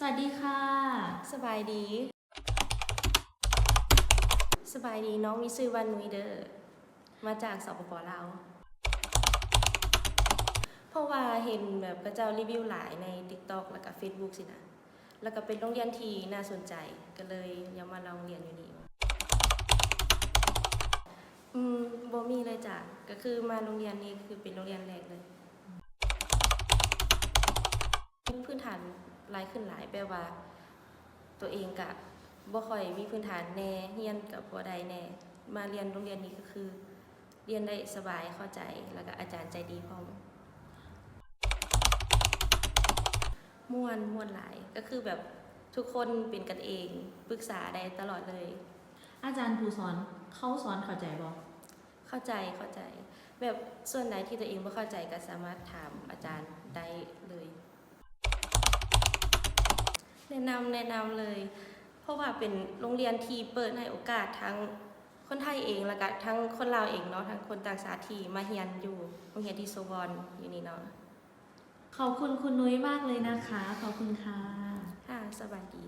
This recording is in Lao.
สวัสดีค่ะ ສະບາຍດີ ສະບາຍດີ ນ້ອງມີຊື່ວ່ານຸ້ຍເດີ ມາຈາກ ສປປ ລາວ. ເພາະວ່າເຫັນແບບເຂົາເຈົ້າຣີວິວຫຼາຍໃນ TikTok ແລ້ວກະ Facebook ຊີ້ນະ ແລ້ວກະເປັນໂຮງຮຽນທີ່ໜ້າສົນໃຈ ກະເລີຍຢາກມາລອງຮຽນຢູ່ນີ້. ອືມ ບໍ່ມີເລີຍຈ້າ ກະຄືມາໂຮງຮຽນນີ້ຄືເປັນໂຮງຮຽນແລກເລີຍ. ພື້ນຖານຫຼາຍຂຶ້ນຫຼາຍ ແບບວ່າໂຕເອງກະບໍ່ຄ່ອຍມີພື້ນຖານແດ່ ຮຽນກະບໍ່ໄດ້ແດ່ ມາຮຽນໂຮງຮຽນນີ້ກະຄືຮຽນໄດ້ສະບາຍ ເຂົ້າໃຈ ແລ້ວກະອາຈານໃຈດີພ້ອມ. ມ່ວນ ມ່ວນຫຼາຍ ກະຄືແບບທຸກຄົນເປັນກັນເອງ ປຶກສາໄດ້ຕະຫຼອດເລີຍ. ອາຈານຜູ້ສອນ ເຂົາສອນເຂົ້າໃຈບໍ່? ເຂົ້າໃຈ ເຂົ້າໃຈ ແບບສ່ວນໃດທີ່ໂຕເອງບໍ່ເຂົ້າໃຈກະສາມາດຖາມອາຈານໄດ້ເລີຍ. ແນະນຳ ແນະນຳເລີຍ ເພາະວ່າເປັນໂຮງຮຽນທີ່ເປີດໃຫ້ໂອກາດທັງຄົນໄທເອງ ແລ້ວກະທັງຄົນລາວເອງເນາະ ທັງຄົນຕ່າງຊາດທີ່ມາຮຽນຢູ່ໂຮງຮຽນທີ່ໂຊວອນຢູ່ນີ້ເນາະ. ขอบคุณคุณนุ้ยมากเลยนะคะ ขอบคุณค่ะ ຄ່ະ ສະບາຍດີ.